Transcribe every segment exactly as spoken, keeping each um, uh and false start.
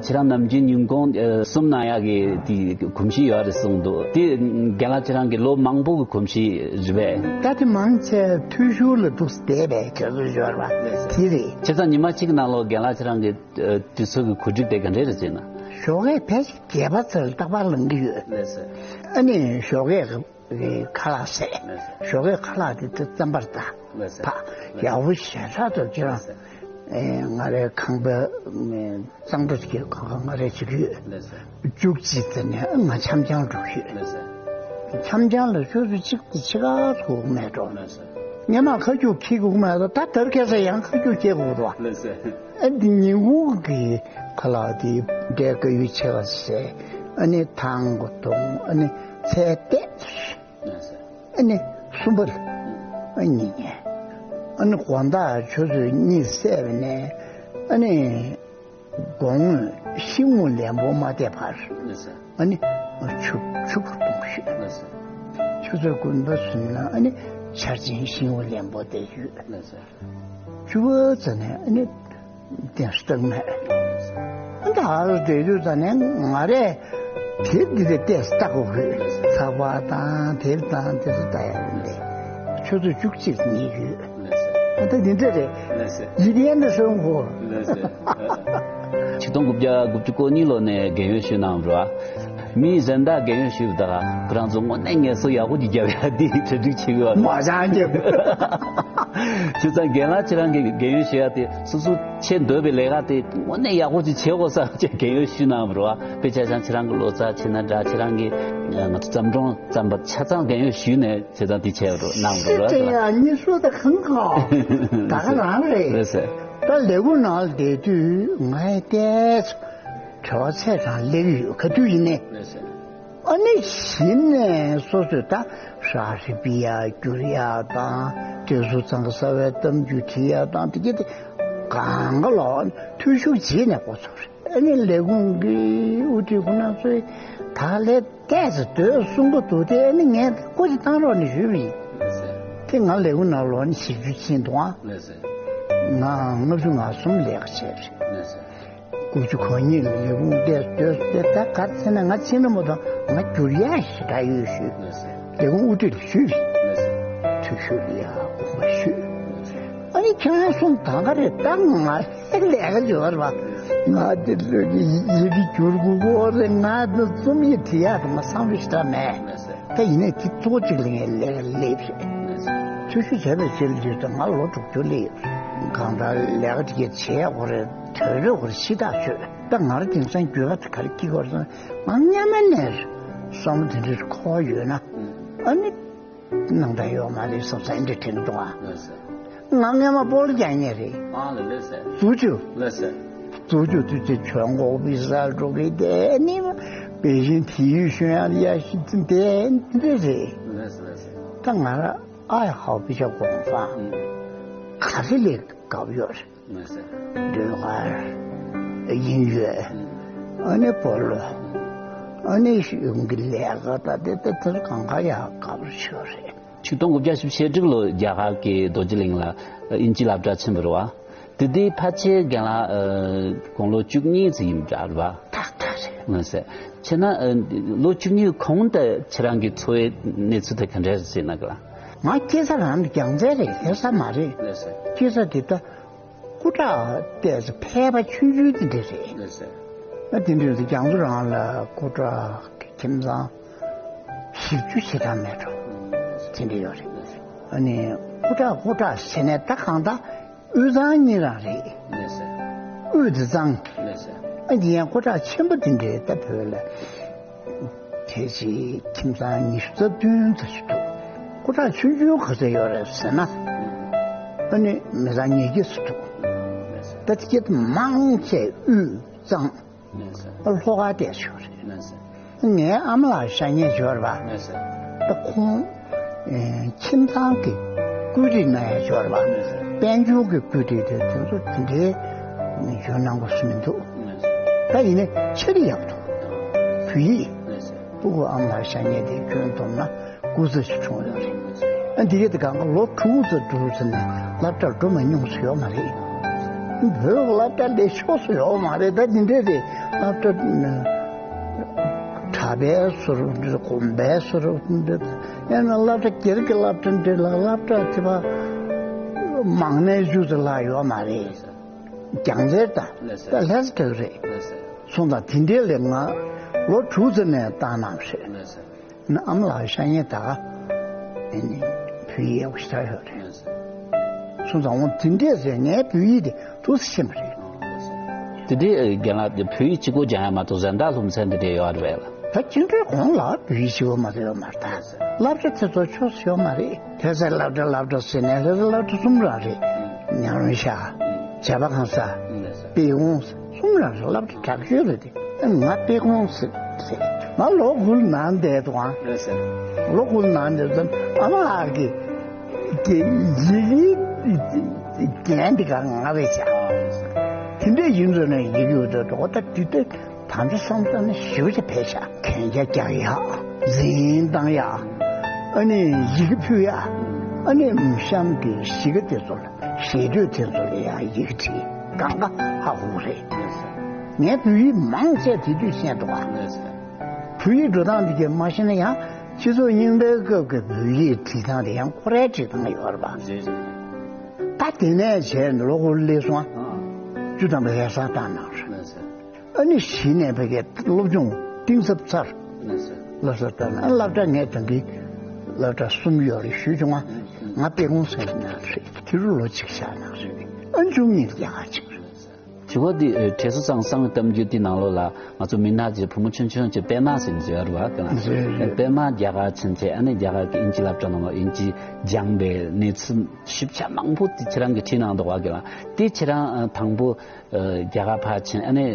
ཁྱེད་རང་ནམ་རྒྱུན་ཉིན་གུང་ཨ་གསུམ་གནང་ཡག་གི་དེ་གོམས་གཤིས་ཡོད་རེད་གསུངས་འདུག་དེ་རྒན་ལགས་ཁྱེད་རང་གི་ལོ་མང་པོ་གི་གོམས་གཤིས་རེད་པས། ད་དེ་མང་ཆེ་འཐུས་ཤོར་ལ་འདུག་བསྡད་པའི་དུས་ཚོད་ཡོད་རེད་པ། དེ་རེད། བྱས་ཙང་ཉི་མ་གཅིག་གི་ནང་ལོགས་རྒན་ལགས་ཁྱེད་རང་གི་ཨ་དུས་ཚོད་ཀྱི་གོ་སྒྲིག་དེ་ག་འདྲས་རེད་ཟེར་ན། ཞོགས་ཀས་ཕལ་ཆེར་བརྒྱད་པ་ཙམ་ལ་རྟག་པར་ལངས་ཀྱི་ཡོད། ལགས་སོ། ཨ་ནི་ཞོགས་ཀས་ཁ་ལག་བཟས། ལགས་སོ། ཞོགས་ཀས་ཁ་ལག་དེ་དེ་རྩམ་པར་བཏང་། ལགས་སོ། ཕ། ཡག་པོ་ཞེ་དྲག་ཏུ་ཁྱེད་རང་། ལགས་སོ། ཨེ་ང་རའི་ཁང་པའི་གཙང་སྦྲ་གི་ཁང་པ་ང་རའི་བྱེད་ཀྱི་ཡོད། ལགས་སོ། བཅུ་གཅིག་ཙམ་ནས་ང་འཆམ་འཆམ་འགྲོ་གི་ཡོད། ལགས་སོ། འཆམ་འཆམ་ལ་ཆུ་ཚོད་གཅིག་དང་ཕྱེད་ཀ་ཚོད་མེད་འགྲོ། ལགས་སོ། སྔོན་མ་ཁ་རྒྱུག་འཁྱེར་དགོས་མ་རེད། ད་དར་སྐྱེས་ས་ཡང་ཁ་རྒྱུག་འཁྱེར་དགོས་འདུག་ལགས་སོ། ཨ་འདི་ཉིན་གུང་གི་ཁ་ལག་དེ་འབྲས་དཀར་ཡོལ་ཕྱེད་ཀ་བཟས། ཨ་ནི་ཐང་གོ་བཏུང་། ཨ་ནི་ཚལ་ཏོག་ཙམ། ལགས་སོ། ཨ་ནི་གསུམ་པ་ལ་ཨ་གཉིད་ཉལ། ཨ་ནི་དགོང་དག་ཆུ་ཚོད་གཉིས་བསྲེས་པ་ནས་ཨ་ནི་དགོང་དག་ཤིང་འོ་ལན་པོ་མ་བལྟས་བར། ལགས་སོ། ཨ་ནི་ཆུ་ཆུ་བུར་བཏུང་ཤོག་ལགས་སོ། ཆུ་ཚོད་དགུ་པ་ཟིན་ན་ཨ་ནི་ཆར་ཆེན་ཤིང་འོ་ལན་པོ་བལྟས་ཤོག་ལགས་སོ། བཅུ་པ་ཙམ་ནས་ཨ་ནི་ཏོག་ཙམ་སྟག་མས། ཨ་ད་ཨ་རུ་བསྡད་དུས་ཙམ་ནས་ང་རས་དེབ་འདི་དེ་ཏོག་ཙམ་ལྟ་དགོས་གི། ཚགས་པར་དང་དེབ་དང་དེ་ཚོ་ལྟ་ཡག་རེད། ཆུ་ཚོད་བཅུ་གཅིག་ཉལ་ཡོད། ཨ་ད་འདི་འདྲ་རེད། ལགས་སོ། ཡིད་ཡན་དུ་སོང་གོ། ལགས་སོ། ཆིག་སྟོང་དགུ་བརྒྱ་དགུ་བཅུ་གོ་གཉིས་ལོ་ནས་རྒན་ཡོལ་ཞུས་གནང་བ་རེད་བ། མི་གཞན་དག་རྒན་ཡོལ་ཞུས་པ་དང་ཁོ་རང་ཚོ་དངོས་གནས་ངལ་གསོ་ཡག་པོ་ཅིག་བརྒྱབ་ཡ་འདི་གྲ་སྒྲིག་བྱེད་དགོས་པ་རེད། མ་བྱང་རྒྱབ། བྱས་ཙང་རྒན་ལགས་ཁྱེད་རང་གི་རྒན་ཡོལ་ཞུ་ཡ་དེ་སོ་སོ་བྱེད་འདོད་པའི་ལས་ཀ་དེ་དངོས་གནས་ཡག་པོ་ཅིག་བྱེད་དགོས་བསམ་བྱས་རྒན་ཡོལ་ཞུས་གནང་བ་རེད་བ། དཔེ་ཆ་ཆ་ཁྱེད་རང་གི་ལོ་ཙཱ་བྱས་ན་འདྲ། ཁྱེད་རང་གི་ང་ཚོ་བརྩམས་སྒྲུང་བརྩམས་པ་ཆ་ཚང་རྒན་ཡོལ་ཞུས་ནས་བྱས་ཙང་དེ་བྱས་པ་རེད་གནང་བ་རེད་བ། དེ་ཡང་གཉིས་སུ་ད་གང་གང་ད་ག་རང་རེད། རེད་ཟེར། ད་ལས་ཁུངས་ནང་ལ་བསྡད་དུས་ང་ཡི་ཏོག་ཙམ་བྲེལ་བ་ཚ་གྲང་སླེབས་ཡོད། ག་དུས་ཡིན་ནའི། ལགས་སོ། ཨ་ནི་གཞི་ནས་སོ་སོས་ད་ཧྲ་ཧྲི་པི་ཡ་བསྒྱུར་ཡ་དང་། བཀྲ་ཤིས་ཚང་གི་གསར་བའི་གཏམ་རྒྱུད་བྲིས་ཡ་དང་དེ་གྱད་དེ་གང་ག་ལ་འཐུས་ཤོར་བྱས་ནས་འགོ་ཚུགས་རེད། ཨ་ནི་ལས་ཁུངས་ཀྱི་དབུ་ཁྲིད་ཁོ་རང་ཚོས་ད་ལས་ཏོག་ཙམ་སྡོད་གསུང་གི་འདུག་སྟེ། ཨ་ནི་ངས་སྐུ་མཁྱེན་གཏོང་རོགས་གནང་ཞུས་པ་ཡིན། ལགས་སོ། དེ་ང་ལས་ཁུངས་ནང་ལོགས་ནས་བཞི་བཅུ་ཕྱིན་འདུག་ཨང་། ལགས་སོ། ང་ལྔ་བཅུ་ང་གསུམ་ལས་ཀ་བྱས་རེད། ལགས་སོ། དགུ་བཅུ་གོ་གཉིས་ལ་ལས་ཁུངས་བལྟས་སྡོད་སྡོད། ད་ག་རེ་ཟེར་ན་ང་ཕྱིན་ན་མ་གཏོགས་ང་བསྒྱུར་ཡག་ཞེ་དྲག་ཡོད་ཞུས། ལགས་སོ། ལས་ཁུངས་དབུ་ཁྲིད་ལ་ཞུས། ལགས་སོ། འཐུས་ཤོར་ཡག་དགོངས་པ་ཞུས། ཨ་ནི་ཁྱེད་རང་གསུང་གང་ག་རེད། ད་ང་ལས་ཀ་ལས་ཀ་ཡོད་རེད་བ། ང་དེ་ལོས་ཀྱི་ཡི་གེ་བསྒྱུར་དགོས་གོ་རེད། ང་དེ་རྩོམ་ཡིག་བྲིས་ཡག་དེ་ང་བསམ་བློ་ཞེ་དྲག་མེད། ལགས་སོ། ད་ཡིན་ནའི་དེ་གཙོ་བོ་གཅིག་ལ་ངས་ལས་ཀ་སླེབས་རེད། ལགས་སོ། འཐུས་ཤོར་བྱས་པའི་ཕྱིར་འདིར་ད་ང་ལོ་དྲུག་ཅུ་སླེབས་ཡོད་རེད། གང་ལྟར་ལས་ཀ་དེ་གས་བྱེད་ཡག་གོ་རེད། དོན་རེ་བར་ཤི་ཐག་ཆོད། ད་ང་རང་དེང་སང་འགྱོད་པ་དེ་ག་རེ་སྐྱེ་གོ་རེད་ཟེར་ན། ང་སྔོན་མ་ནས་བསམ་བློ་དེ་འདྲའི་འཁོར་བ་ཡོད་ན། ཨ་ནི་གནང་ད་ཡོད་མ་རེད་བསམ་བསམ་འདྲ་དྲན་གྱི་འདུག་ཨ། ལགས་སོ། ང་སྔོན་མ་སྤོ་ལོ་རྒྱག་མཁན་རེད། ཨ་ལ་ལགས་སོ། རྫུ་ཆུ། ལགས་སོ། རྫུ་ཆུ་དུས་ཚོད་ཆོལ་འགོག་པའི་སར་འགྲོ་གི་དེ་ནི་པེ་ཅིན་དེ་ཡུལ་ཤོད་ཡག་ཡ་ཤི་དེ་འདི་རེད། ལགས་སོ་ལགས་སོ། ད་ང་ར་ཨ་ཡ་ཧའོ་པི་ཤ་གོང་ས་ཨུམ། ག་རེ་ལས་དགའ་པོ་ཡོད་རེད། ལགས་སོ། ཟློས་གར། དབྱིན་ཡོད། ཨ་ནི་སྤོ་ལོ། ཨ་ནི་གཞུང་གི་ལས་ཀ་ད་དེ་ད་དེར་གང་ག་ཡག་དགའ་པོ་ཞིག་རེད། ཆིག་སྟོང་དགུ་བརྒྱ་བཞི་བཅུ་ཞེ་དྲུག་ལོ་རྒྱ་གར་གྱི་རྡོ་རྗེ་གླིང་ལ་དབྱིན་ཇི་སློབ་གྲྭར་ཕྱིན་པ་རེད་བ། དེ་དུས་ཕལ་ཆེར་རྒན་ལགས་དགུང་ལོ་བཅུ་གཉིས་ཙམ་ཡིན་པ་འདྲ་རེད་བ། ཏག་ཏག་རེད། ལགས་སོ། བྱས་ན་ལོ་བཅུ་གཉིས་གོང་དུ་ཁྱེད་རང་གི་འཚོ་བའི་གནས་ཚུལ་དེ་ག་འདྲ་རེད་ཟེར་ན་ག་ལ། ང་སྐྱེས་ས་རང་རྒྱལ་རྩེ་རེད། ལྷ་ས་མ་རེད། ལགས་སོ། སྐྱེས་ས་དེ་ད། སྐུ་དྲག་ཏོག་ཙམ་ཕལ་པ་ཆུང་ཆུང་དེ་འདྲ་རེད། ལགས་སོ། ཨ་དེ་འདྲ་རེད། རྒྱ་མཚོ་རང་ལ་སྐུ་དྲག་གི་ཁྱིམ་ཚང་བཞི་བཅུ་ཞེ་གྲངས་མེད་འགྲོ། དེ་འདྲ་ཡོད་རེད། ལགས་སོ། ཨ་ནི་སྐུ་དྲག་སྐུ་དྲག་ཟེར་ནས་ད་གང་ལྟར་དབུས་གཙང་གཉིས་རང་རེད། ལགས་སོ། དབུས་དེ་གཙང་། ལགས་སོ། ཨ་དེ་ཡང་སྐུ་དྲག་ཆེན་པོ་དེ་འདྲ་ད་བོད་ལ། དེ་རྗེས་ཁྱིམ་ཚང་ཉི་ཤུ་རྩ་བདུན་ཙམ་ཞིག་འདུག་སྐུ་དྲག་ཆུང་ཆུང་ག་ཚོད་ཡོད་རེད་ཟེར་ན། ཨ་ནི་མི་ཚང་ཉིས་བརྒྱ་ཙམ་འདུག་ད་དེ་གྱད་མང་ཆེ་དབུས་གཙང་། ལྷོ་ཁ་བལྟས་ཡོད་རེད། ངའི་ཨ་མ་ལགས་ཤ་ཉེ་ཡོད་རེད་པ། ད་ཁོང་ཁྱིམ་ཚང་གི་བཀོད་སྒྲིག་གནང་ཡ་ཡོད་རེད་པ། དཔལ་འབྱོར་གྱི་བཀོད་སྒྲིག་དེ་དེ་ཚོ་དེ་འདྲའི་ཡོད་གནང་དགོས་སུ་མི་འདུག་ད་ཡིན་ནའི་ཆེད་ཡག་འདུག་བོད་ཡིག་སྤུ་གུ་ཨ་མ་ལགས་ཤ་ཉེ་དེ་སྐྱོན་བསྡོམས་ན་དགུ་ཙམ་ཞིག་གྲོངས་ཡོད་རེད། ཨ་འདི་ག་དེ་གང་ག་ལོ་དྲུག་ཙམ་དྲུག་ཙམ་ནས་སློབ་གྲྭར་འགྲོ་མ་མྱོང་ས་ཡོད་མ་རེད། བོད་སློབ་གྲྭ་ལས་ཕྱོགས་སུ་ཡོད་མ་རེད། ད་འདི་འདྲས་རེད། སློབ་གྲྭ་གྲྭ་པའི་ཟུར་འདི། དགོན་པའི་ཟུར་འདི། ཡང་ན་སློབ་གྲྭ་སྒེར་གྱི་སློབ་གྲྭ་འདི་ལ་སློབ་གྲྭ་དེ་བ་མང་ནས་བཅུ་ཙམ་ལྷག་ཡོད་མ་རེད། རྒྱང་རྩར་ད་ལྷ་ས་དེ་རེད། སོང་ཙང་དེ་འདྲས་ལས་ང་ལོ་དྲུག་ཙམ་ནས་བཏང་གནང་བ་རེད། ཨ་མ་ལགས་ཤ་ཉེ་ད་ག་ཨ་ནི་བོད་ཡིག་ཡག་པོ་ཤེས་ཡོད་རེད། སོང་ཙང་འོ་དེ་འདྲས་ཟེར། ངའི་བོད་ཡིག་དེ་ཏོག་ཙམ་ཤེས་པ་རེད། དེ་འདྲའི་རྒན་ལགས་དེ་བོད་ཡིག་གཅིག་པོ་སྦྱང་ཡ་མ་གཏོགས་གཞན་དག་སློབ་ཚན་དེ་འདྲས་ཡོད་རེད་པས་ལགས། ད་ཁྱེད་ཚོའི་གོང་ལ་བོད་ཡིག་གཅིག་པོ་མ་གཏོགས་ཡོད་མ་རེད། ད་སློབ་གྲྭ་དེ་ཚོ་ཕྱོགས་སུ་ཡོད་མ་རེད། ལྷ་སའི་སློབ་གྲྭ་སློབ་གྲྭ་ཟེར་ནས་ལྷ་སའི་སློབ་གྲྭ་གསུམ་རང་རེད། ཉང་རོང་ཤག་བྱེས་པ་ཁང་གསར། དཔེ་ཁང་གསུམ་རང་རེད། སློབ་གྲྭ་དྲག་ཤོས་རེད་དེ། ང་དཔེ་ཁང་ཟེར་ཟེར། ང་ལོ་དགུ་ལ་ནང་བསྡད་འདུག་ཨང་། ལོ་དགུ་ལ་ནང་བསྡད་ཙང་ཨ་མ་ལགས་ཀྱི་ཀྱི་ཡི་གེའི་རྒན་དེ་ག་ང་རེད་བྱ། དེ་འདྲས་ཡིན་ཙང་ནས་ཡི་གེ་འུ་ཐུག་འགྲོ། ད་དེ་དུས་དམ་བཅའ་བསམ་བསམ་ནས་ཞེ་པོ་ཅིག་བས་ཤག་གན་རྒྱ་རྒྱག་ཡག་འཛིང་བཏང་ཡག་ཨ་ནི་ཡི་གེ་ཕུལ་ཡག་ཨ་ནི་གཤམ་གྱི་གཞིས་ཀ་དེ་ཚོ་ལ། ཞེ་འདོད་དེ་ཚོ་ལ་ཡང་ཡི་གེ་བྲིས། གང་ག་ཧ་གོ་རེད། ངས་བོད་ཡིག་མང་ཆེ་དེ་དུས་ཤེས་འདུག་ག་བོད་ཡིག་འགྲོ་སྟངས་དེ་གས་མ་ཤེས་ན་ཡང་སྤྱི་ཚོགས་རྙིང་པའི་སྐབས་ཀྱི་བོད་ཡིག་བྲིས་སྟངས་དེ་ཡང་ཁོ་རའི་བྲིས་སྟངས་ཡོད་རེད་པ། ད་དེ་ནས་བྱས་ནས་ལོ་དགུ་སླེབས་སོང་ཨ། བཅུ་ཐམ་པ་ལྷ་སར་བཏང་གནང་རེད། ཨ་ནི་གཞི་ནས་ཕ་གིའི་སློབ་སྦྱོང་གཏིང་ཟབ་ཚར། ལྷ་སར་བཏང་ན་སློབ་གྲྭ་ངས་ད་གིན་སློབ་གྲྭ་གསུམ་ཡོད་རེད་ཞུས་བྱུང་ང་། ང་དཔེ་ཁང་ཟེར་གནང་རེད། དེ་རུ་ལོ་གཅིག་བཞག་གནང་རེད། ཨ་ནི་བཅུ་གཉིས་རྒྱ་གར་ཕྱིན་རེད། དྲི་བ་འདི་ཨ་བགྲེས་སོང་ཙང་གསང་བའི་གཏམ་རྒྱུད་འདི་ནང་ལོགས་ལ་ང་ཚོ་མི་སྣ་གི་བུ་མོ་ཆུང་ཆུང་གི་པད་མ་ཟེར་ནས་ཡོད་རེད་པ། རེད་རེད། པད་མ་རྒྱ་གར་ཕྱིན་བྱས་ཨ་ནི་རྒྱ་གར་གྱི་དབྱིན་ཇི་སློབ་གྲྭ་ནང་ལ་དབྱིན་ཇི་སྦྱངས་པའི་གནས་ཚུལ་ཞིབ་ཆ་མང་པོ་དེ་ཁྱེད་རང་གིས་བྲིས་གནང་འདུག་པ། དེ་ཁྱེད་རང་ཨ་དང་པོ་ཨ་རྒྱ་གར་ཕར་ཕྱིན་ཨ་ནི་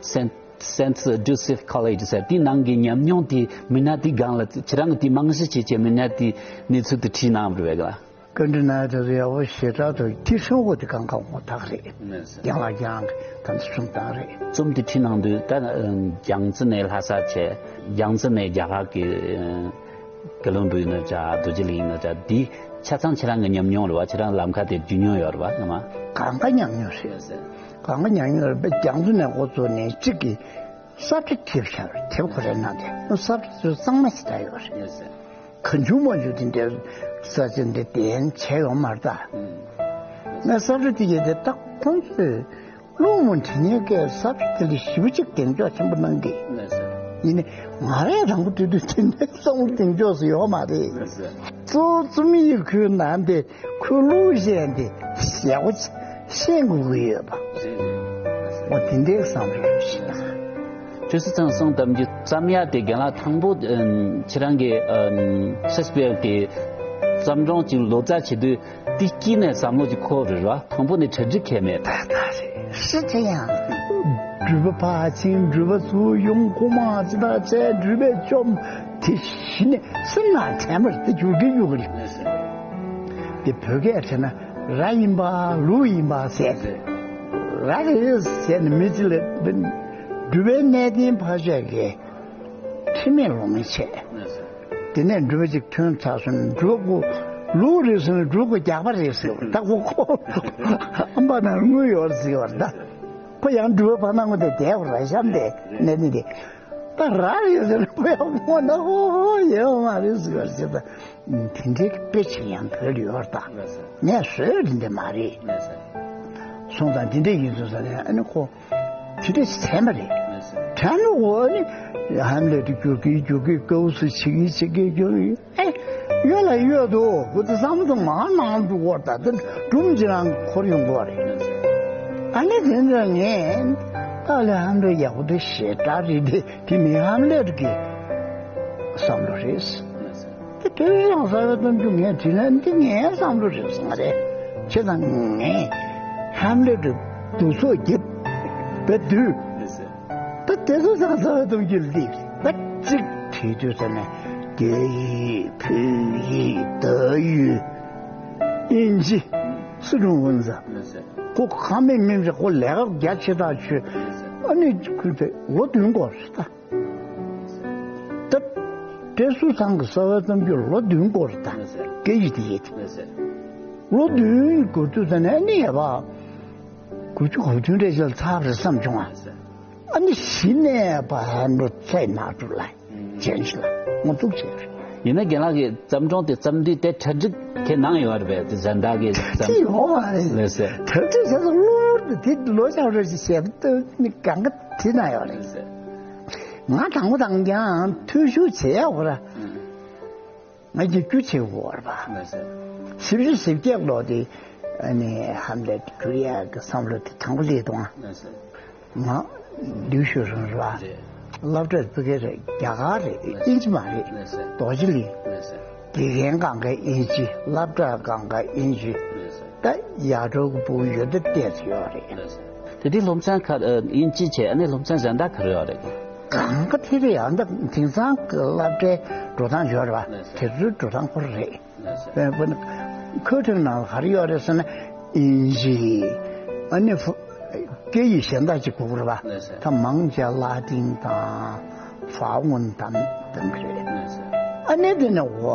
ཨ་Saint Saint Joseph College་ཟེར་དེའི་ནང་གི་ཉམས་མྱོང་དེ་མི་སྣ་དེའི་སྒང་ལ་ཁྱེད་རང་གིས་དེ་རྨང་གཞི་བྱས་བྱས་མི་སྣ་དེའི་གནས་ཚུལ་དེ་བྲིས་གནང་བ་རེད་པས་ལགས། བཀའ་འདྲི་གནང་ཡ་དེ་ཚོ་ཡག་པོ་ཞེ་དྲག་འདུག་དེ་གསུང་བ་དེ་གང་ག་ངོ་ཐག་རེད། རྒན་ལགས་ཀྱང་ད་ཚོ་གསུང་སྟངས་རེད། རྩོམ་དེ་བྲིས་གནང་དུས་ད་རྒྱ་མཚོ་ནས་ལྷ་ས་བྱས། རྒྱ་མཚོ་ནས་རྒྱ་གར་གྱི་ཀ་ལོན་སྦུག་ཡིན་ན་འདྲ། རྡོ་རྗེ་གླིང་ཡིན་ན་འདྲ། འདི་ཆ་ཚང་ཁྱེད་རང་གི་ཉམས་མྱོང་རེད་པ། ཁྱེད་རང་ལམ་ཁ་དེར་རྒྱུས་མྱོང་ཡོད་རེད་པ། ངོ་མ་གང་ག་ཉམས་མྱོང་རེད། གང་ག་ཉམས་མྱོང་རེད་པ། རྒྱ་མཚོ་ནས་འགོ་བཙུགས་ནས་གཅིག་གིས་ས་ཁྲ་དེབ་ཤར་དེབ་ཁོ་རའི་ནང་དེ་ས་ཁྲ་ཚོ་གཙང་མ་ཞིག་ད་ཡོད་རེད། གང་བྱུང་མང་བྱུང་དེ་འདྲའི་ས་ཆ་འདི་གདན་བྱས་ཡོད་མ་རེད་ད། ངས་ས་ཁྲ་དེ་གས་དེ་ད་ཁོང་ཚོས་སློང་མོ་བྲི་མཁན་གྱི་ས་ཁྲ་དེ་ལ་ཞེ་པོ་ཅིག་གདེང་འཇོག་ཆེན་པོ་གནང་གི། ཡིན་ནའི་ང་རང་རང་པོ་བྲིས་དུས་དེ་འདྲའི་བསམ་བློ་གདེང་འཇོག་སུ་ཡོད་མ་རེད། གཙོ་བོ་རྩོམ་ཡིག་ཁོའི་ནང་དེ་ཁོའི་གླུ་གཞས་འདི་ཞེ་པོ་ཅིག་ཤེས་དགོས་ཀྱི་ཡོད་པ། འོ་དེ་འདྲའི་བསམ་བློ་ཞིག་གནང་། བགྲེས་སོང་ཙང་གསུང་གཏམ་རྒྱུད་བརྩམས་ཡ་དེ་རྒན་ལགས་དང་པོ་ཨ་ཁྱེད་རང་གི་ཨ་ཤེག་སི་པིར་གྱི་བརྩམས་སྒྲུང་ཅིག་ལོ་ཙཱ་བྱེད་དུས་དེ་དཀྱིལ་ནས་བསམ་བློ་ཅིག་འཁོར་རེད་པ། དང་པོ་ནས་གྲ་སྒྲིག་གང་ཡང་མེད་པ། ད་ད་རེད། ཧྲི་ཁྲི་ཡང་འགྲུལ་པ་ཕར་ཕྱིན་འགྲུལ་པ་ཚུར་ཡོང་ཁོ་མ་ཅི་ད་བྱས་འགྲུལ་པས་བཅོམ་དེ་གཞི་ནས་སེམས་ནང་དྲན་པར་དེ་འགྱུར་གི་འགྱུར་གི་རེད། དེ་བོད་སྐད་བྱས་ན་ར་ཡིན་པ་ལུག་ཡིན་པ་ཟེར་ཏེ། ར་རེད་ཟེར་ནས་མི་གཅིག་ལ་འགྲུལ་པའི་གནས་བརྟན་ཕར་ཕྱོགས་ཀྱི་ཁྲིམས་མེད་ལུགས་མེད་བྱས། དེ་ནས་འགྲུལ་པ་ཅིག་ཐོན་ཚར་སོང་། འགྲུལ་པ་ཁོ་ལུག་རེད་ཟེར་ན་འགྲུལ་པ་ཁོ་རྒྱགས་པ་རེད་ཟེར་བ་ད། ཁོ་ཁོ་ཨམ་པ་ནང་དངུལ་ཡོད་ཟེར་བ་ད། ཁོ་ཡང་འགྲུལ་པ་ཕར་ནང་ངོ་དེ་བསྡད་པ་ར་གཤམ་དེ་གནས་ནི་དེ། ད་ར་རེད་ཟེར་ན་ཁོ་ཡང་སྔོན་ན་ཧོ་ཧོ་ཡོད་མ་རེད་ཟེར་བ་ཟེར་ད། དེ་འདྲའི་དཔེ་ཅིག་ཡང་བོད་ལ་ཡོད་རེད་ད། ངས་བཟོས་རེད་འདི་མ་རེད། སོང་ཙང་འདི་འདྲ་ཡིན་ཚུལ་ཟེར་ནས་ཨ་ནི་ཁོ་དེ་འདྲ་ཞིག་དྲན་པ་རེད། དྲན་པ་འོ་ནི་ཧམ་ལེ་ཏུ་རྒྱུག་གི་རྒྱུག་གི་ཀའུ་སུ་བྱེད་ཀྱི་བྱེད་ཀྱི་རྒྱུག་གི་ཨེ་ཡོད་ལ་ཡོད་དོ་ཁོ་ཚོ་བསམ་བློ་མང་ནང་འགྲོ་བར་ད་དེ་སྒྲུང་ཅི་རང་འཁོར་ཡོང་གི་རེད། ཨ་ནི་དེ་འདྲ་ངས་ཏཱ་ལའི་ཧམ་ལེ་ཡག་པོ་དེ་ཞེ་དྲག་རེད་དེ། དེ་མི་ཧམ་ལེ་ཏུ་གི་བསམ་བློ་རེད། དེ་དེ་ཡང་གསང་བའི་གཏམ་རྒྱུད་ངས་བྲིས་ན་འདི་ངའི་བསམ་བློ་རེད་བསམ་པ་རེད། བྱས་ཙང་ངས་ཧམ་ལེ་ཏུ་སྡུག་ཚོགས་བརྒྱབ་པའི་དུས། ད་དེ་ཚོ་ཚང་གསང་བའི་གཏམ་རྒྱུད་ལ་ད་གཅིག་བྲིས་དུས་ཙ་ནས་རྒྱ་ཡིག་བོད་ཡིག་ཏ་ཡུས་དབྱིན་ཇི་སུ་ཀྲུང་ཧྥུན་ཙ་ཁོ་ཁ་མེད་མིན་ཙ་ཁོ་ལས་ཀ་རྒྱ་ཆེ་ཐག་ཆོད། ཨ་ནི་ཁུལ་དེ་ལོ་བདུན་འགོར་ད། ད་བགྲེས་སོང་ཚང་གི་གསང་བའི་གཏམ་རྒྱུད་ལོ་བདུན་འགོར་ད། སྐད་ཡིག་དེ་ཡིན། ལོ་བདུན་འགོར་དུས་ཙ་ནས་ཨ་ནི་ཡ་བ། དགུ་བཅུ་གོ་བདུན་རེ་ཅིག་ལ་ཚར་བ་རེད་བསམ་བྱུང་ཨ། ཨ་ནི་གཞི་ནས་པ་ཧན་འགྲོ་ཚད་མ་གྲུབ་ལ་རྗེན་ཞུ་ལ་ངོ་ཐུག་བྱས་རེད། ཡིན་ན་རྒན་ལགས་ཀྱིས་བརྩམས་སྒྲུང་དེ་བརྩམས་དུས་དེ་གྲ་སྒྲིག་དེ་གནང་ཡོད་རེད་པས། དེ་གཞན་དག་གིས་བརྩམས། དེ་ཡོང་བ་རེད། ལགས་སོ། གྲ་སྒྲིག་བྱས་ཙང་གློ་བུར་དུ་དེ་ལོ་ཆགས་རེད་ཅེས་བཤད་པ་ལྟ་བུ་ནི་གང་ག་དེ་ན་ཡོད་རེད། ལགས་སོ། ང་དང་པོ་དང་ཀྱང་འཐུས་ཤོར་བྱེད་ཡག་འོ་ར། ང་གི་རྒྱུ་ཆེ་བོར་བ། ལགས་སོ། བཞི་བཅུ་ཞེ་བརྒྱད་ལོ་དེ་ཨ་ནི་ཧམ་ལེ་བསྒྱུར་ཡག་གི་བསམ་བློ་དེ་དང་པོ་སླེབས་དང་། ལགས་སོ། ང་ལུས་ཤོར་རང་རེད་བ། རེད། སློབ་གྲྭར་ཕ་གི་རེད། རྒྱ་གར་རེད། ལགས་སོ། ཨིན་ཇི་མ་རེད། ལགས་སོ། རྡོ་རྗེ་གླིང་། ལགས་སོ། དགེ་རྒན་སྒང་ག་ཨིན་ཇི། སློབ་གྲྭ་སྒང་ག་ཨིན་ཇི། ལགས་སོ། ད་ཡར་འགྲོ་གི་བུ་ཡོད་དེ་བལྟས་སུ་ཡོད་རེད། ལགས་སོ། དེ་དུས་སློབ་ཚན་ག་ཨིན་ཇི་བྱས། ཨ་ནི་སློབ་ཚན་གཞན་དག་ག་རེ་ཡོད་རེད། གང་ག་དེ་རེད། ཨ་ད་དེང་སང་གི་སློབ་གྲྭའི་འགྲོ་སྟངས་ཡོད་རེད་བ། ལགས་སོ། དེ་ཚོའི་འགྲོ་སྟངས་ཁོ་རེད། ལགས་སོ། ཁོའི་ཁྲིམས་ནང་ལ་ག་རེ་ཡོད་རེད་ཟེར་ན། ཨིན་ཇི། ཨ་ནི་ཧྥུ་སྐད་ཡིག་གཞན་དག་ཅིག་དགོས་ཀྱི་རེད་པ། ལགས་སོ། ད་མང་ཆེ་ལ་ཏིང་དང་ཧྥ་ཝུན་དང་དེ་འདྲ་རེད། ལགས་སོ། ཨ་ནི་དེ་ནས་ཝ་